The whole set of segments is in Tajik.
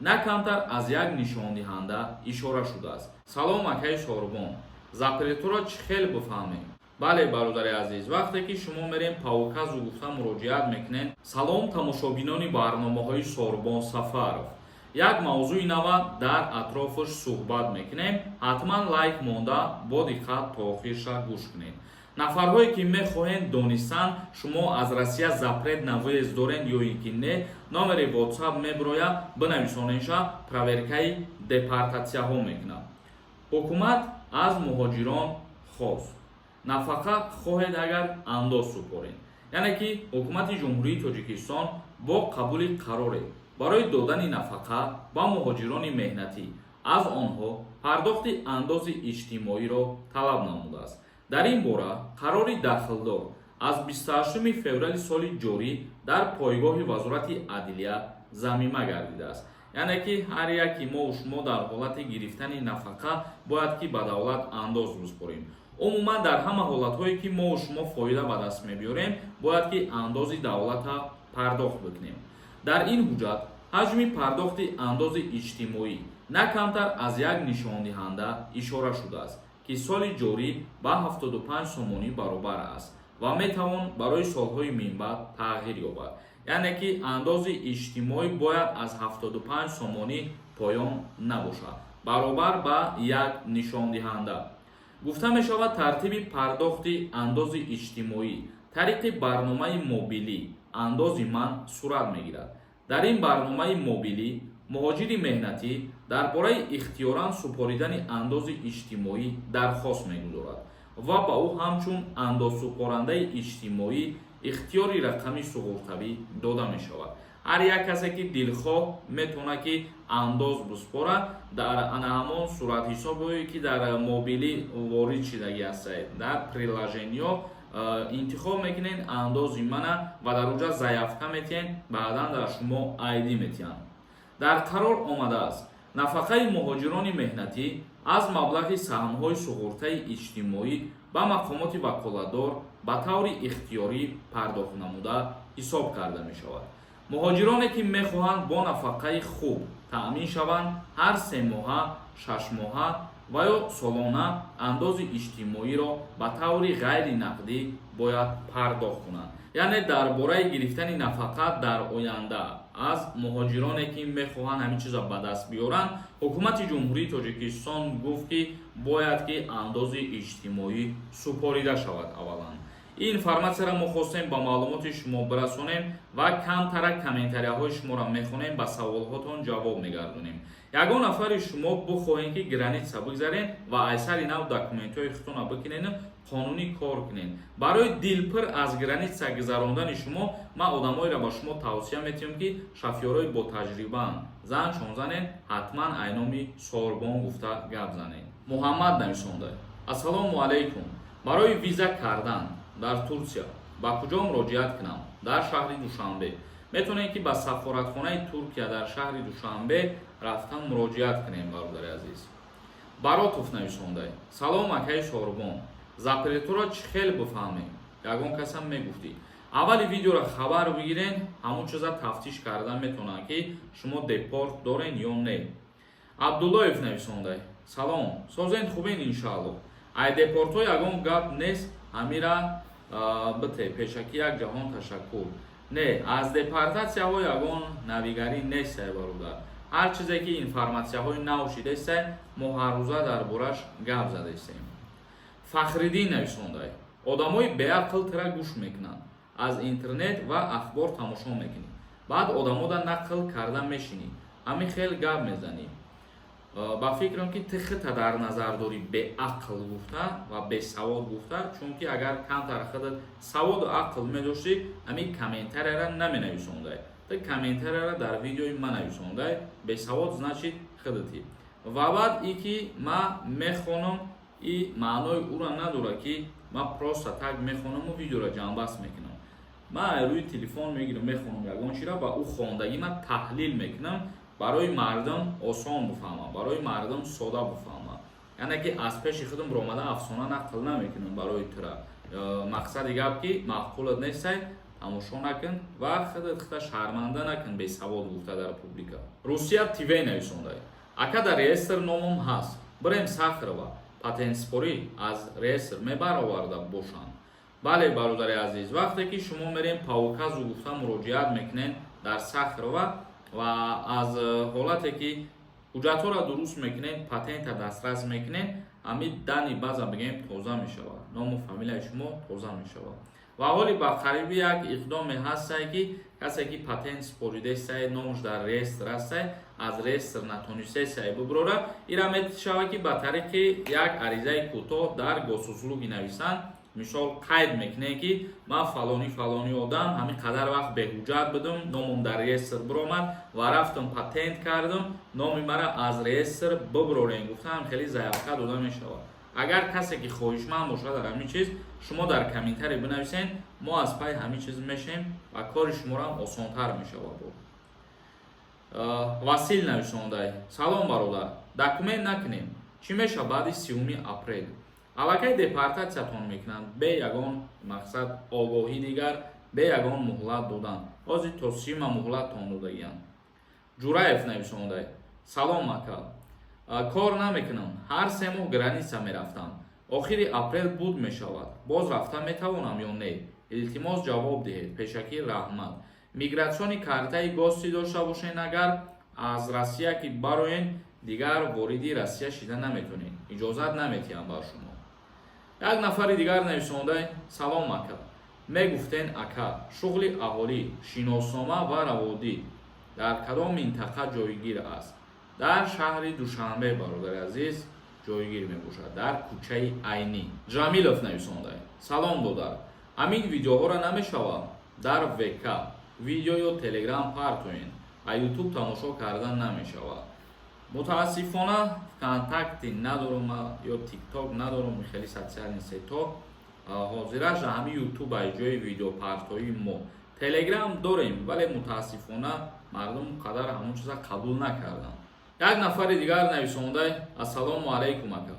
На камтар аз як нишондиҳанда ишора шудааст. Салом, акаи Сорбон, запретро чӣ хел бифаҳмем? Бале, бародари азиз, вақте ки шумо мерем, по указу гуфта муроҷиат мекунед. Салом, тамошобинони барномаҳои Сорбон Сафаров. Як мавзӯи нава дар атрофаш суҳбат мекунем. Ҳатман лайк монда, бо диққат то охирша гӯш кунед. Нафарҳое ки мехоҳед донистан, шумо аз Россия запрет на въезд доред ё ин ки не, номери WhatsApp мебирояд, бинависонеша, проверкаи депортатсияҳо мекунад. Ҳукумат аз муҳоҷирон хост: нафақа хоҳед агар, андоз супоред. Яъне ки Ҳукумати Ҷумҳурии Тоҷикистон бо қабули қароре барои додани нафақа ба муҳоҷирони меҳнатӣ аз онҳо пардохти андози иҷтимоиро талаб намудааст. Дар ин бора қарори дахлдор аз 28 феврали соли ҷорӣ дар пойгоҳи Вазорати адлия замима гардидааст. Яъне ки ҳар яки мову шумо дар ҳолати гирифтани нафақа бояд ки ба давлат андоз бисупорем. Умуман, дар ҳама ҳолатҳое ки мову шумо фоида ба даст мебиёрем, бояд ки андози давлата пардохт бикунем. Дар ин ҳуҷҷат ҳаҷми пардохти андози иҷтимоӣ на камтар аз як нишондиҳанда ишора шудааст, ки соли ҷорӣ ба 75 сомонӣ баробар аст ва метавон барои солҳои минбаъд тағйир ёбад. Яъне ки андози иҷтимоӣ бояд аз 75 сомонӣ поён набошад, баробар ба як нишондиҳанда. Гуфта мешавад, тартиби пардохти андози иҷтимоӣ тариқи барномаи мобилӣ «Андози ман» сурат мегирад. Дар ин барномаи мобилӣ муҳоҷири меҳнатӣ дар бораи ихтиёран супоридани андози иҷтимоӣ дархост мегузорад ва ба ӯ ҳамчун андозсупорандаи иҷтимоӣ ихтиёри рақами суғуртавӣ дода мешавад. Ҳар як касе ки дилхоҳ метавонад ки андоз биспорад. Дар ана ҳамон суратҳисобое ки дар мобилӣ ворид шидагӣ ҳастед, дар приложениё интихоб мекунед «Андози мана» ва дар уҷа заявка метиҳед, баъдан дар шумо айди метиҳанд. Дар қарор омадааст, нафақаи муҳоҷирони меҳнатӣ аз маблағи саҳмҳои суғуртаи иҷтимоӣ ба мақомоти ваколатдор ба таври ихтиёрӣ пардохт намуда ҳисоб карда мешавад. Муҳоҷироне ки мехоҳанд бо нафақаи хуб таъмин шаванд, ҳар 3 моҳа, 6 моҳа ва ё солона андози иҷтимоиро ба таври ғайри нақдӣ бояд пардохт кунанд. Яъне дар бораи гирифтани нафақа дар оянда аз муҳоҷироне ки мехоҳанд ҳамин чизро ба даст биёранд, Ҳукумати Ҷумҳурии Тоҷикистон гуфт, ки бояд ки андози иҷтимоӣ супорида шавад. Аввалан, ин информатсияро мо хостем ба маълумоти шумо бирасонем ва камтарак комментарияҳои шуморо мехонем, ба саволҳотон ҷавоб мегардонем. Ягон нафари шумо бихоҳем ки граница бигзарен ва айсари нав документҳои худтонро бикунену қонунӣ кор кунед, барои дилпур аз граница гузарондани шумо ман одамоеро ба шумо тавсия метиҳам, ки шофёрҳои ботаҷрибаанд. Заншон занед, ҳатман айноми Сорбон гуфта гап занед. Муҳаммад нависонда: «Ассалому алайкум, барои виза кардан дар Турсия ба куҷо муроҷиат кунам дар шаҳри Душанбе?» Метавонед ки ба сафоратхонаи Туркия дар шаҳри Душанбе рафтан муроҷиат кунем, бародари азиз. Баротов нависонда: «Салом, акаи Сорбон, запретро чӣ хел бифаҳмем? Ягон касам мегуфтӣ». Аввали видеоро хабар бигирен, ҳамон чиза тафтиш кардан метавонанд, ки шумо депорт дорен ё не. Абдуллоев нависонда: «Салом, созен, хубен, иншаалло. Ай депортҳо ягон гап нест? Ҳамира бите пешакӣ, як ҷаҳон ташаккур». Не, аз депортатсияҳо ягон навигарӣ нестай, бародар. Ҳар чизе ки информатсияҳои нав шидестай, мо ҳаррӯза дар бораш гап задестем. Фахриддин нависондай: «Одамои беақл тира гӯш мекунанд, аз интернет ва ахбор тамошо мекунӣ, баъд одамода нақл карда мешинӣ, ҳамин хел гап мезанӣ». Ба фикрам, ки ту хита дар назар дорӣ беақл гуфта ва бесавод гуфта, чунки агар камтар худат саводу ақл медоштӣ, ҳамин комментарияра наменависондай. Ту комментарияра дар видеои ман нависондай. Бесавод, значит, худатӣ. Ва баъд и ки ман мехонам, и маънои ӯра надорад, ки ман просто так мехонаму видеоро ҷамъбаст мекунам. Ман рӯи телефон мегирам, мехонам ягон чиро ва ӯ хондагӣ ман таҳлил мекунам, барои мардум осон бифаҳмам, барои мардум сода бифаҳмам. Яъне ки аз пеши худам ромада афсона нақл намекунам барои тура. Мақсади гап ки маъқулат нестай. Тамошо накун ва худат худа шарманда накун, бесавод гуфта дар публика. Русия ТВ нависонда: «Ака, дар реестр номам ҳаст, бирем Сахарова, патентспорӣ аз реестр мебароварда бошанд?» Бале, бародари азиз, вақте ки шумо мерем, по указу гуфта муроҷиат мекунед дар Сахарова ва аз ҳолате ки ҳуҷҷатҳоро дуруст мекунед, патента дастрас мекунед, ҳамин данные база бигем тоза мешавад, ному фамилияи шумо тоза мешавад. Ва ҳоли ба қариби як иқдоме ҳастае, ки касе ки патент споридесае, номаш дар реестр ҳастае, аз реестр натонистесае бибурора, ира мешавад, ки ба тариқи як аризаи кӯтоҳ дар Госуслуги нависанд. Мисол, қайд мекунем, ки ман фалонӣ фалонӣ одам, ҳамин қадар вақт беҳуҷҷат будам, номам дар реестр биромад ва рафтам, патент кардам, номи мара аз реестр бибурорем гуфтаам, хеле заявка дода мешавад. Агар касе ки хоҳишманд бошад дар ҳамин чиз, шумо дар комментарий бинависед, мо аз пайи ҳамин чиз мешем ва кори шуморо осонтар мешавад. Васил нависондай: «Салом, бародар, документ накунем, чӣ мешавад баъди 30-уми апрел?» Аллакай депортатсиятон мекунанд, бе ягон мақсад, огоҳӣ дигар, бе ягон муҳлат додан. Ҳозир то 30-ма муҳлаттон додагиянд. Ҷураев нависондай: «Салом, ака, кор намекунам, ҳар 3 моҳ граница мерафтам, охири апрел буд мешавад, боз рафта метавонам ё не? Илтимос, ҷавоб диҳед, пешакӣ раҳмат». Миграционный картаи гости дошта бошед, агар аз Россия ки бароен, дигар вориди Россия шида наметонед, иҷозат наметиҳам бар шумо. Як нафари дигар нависондай: «Салом, ака, мегуфтен, ака, шуғли аҳолӣ, шиноснома ва раводид дар кадом минтақа ҷойгир аст?» Дар шаҳри Душанбе, бародари азиз, ҷойгир мебошад, дар кӯчаи Айнӣ. Ҷамилов нависондай: «Салом, додар, ҳамин видеоҳоро намешавад дар ВК видео ё Телеграм партоен? А Ютуб тамошо кардан намешавад». Мутаассифона, ВКонтакте надорум ё Тикток надорум, хеле социальный сеть ҳо. Ҳозираш ҳамин Ютуб ай ҷои видеопартоии мо. Телеграм дорем, вале мутаассифона мардум қадар ҳамон чиза қабул накарданд. Як нафари дигар нависондай: «Ассалому алайкум, ака,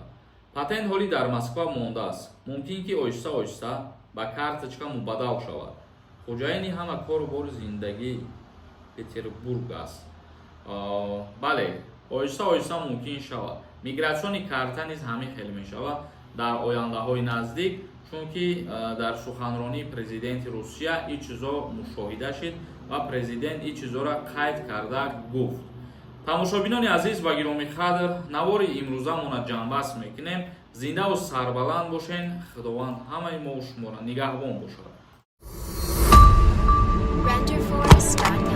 патент ҳоли дар Москва мондааст, мумкин ки оҳиста оҳиста ба карточка мубаддал шавад? Хоҷаини ҳама кору бори зиндагӣ Петербург аст». Бале, оҳиста оҳиста мумкин шавад. Миграционный карта низ ҳамин хел мешавад дар ояндаҳои наздик, чунки дар суханронии президенти Русия ин чизо мушоҳида шид ва президент ин чизоро қайд карда гуфт. Тамошобинони азиз ва гиромиқадр, навори имрӯзамона ҷамъбаст мекунем. Зиндаву сарбаланд бошен, Худованд ҳамаи мову шуморо нигаҳбон бошад. Renderforest.ai.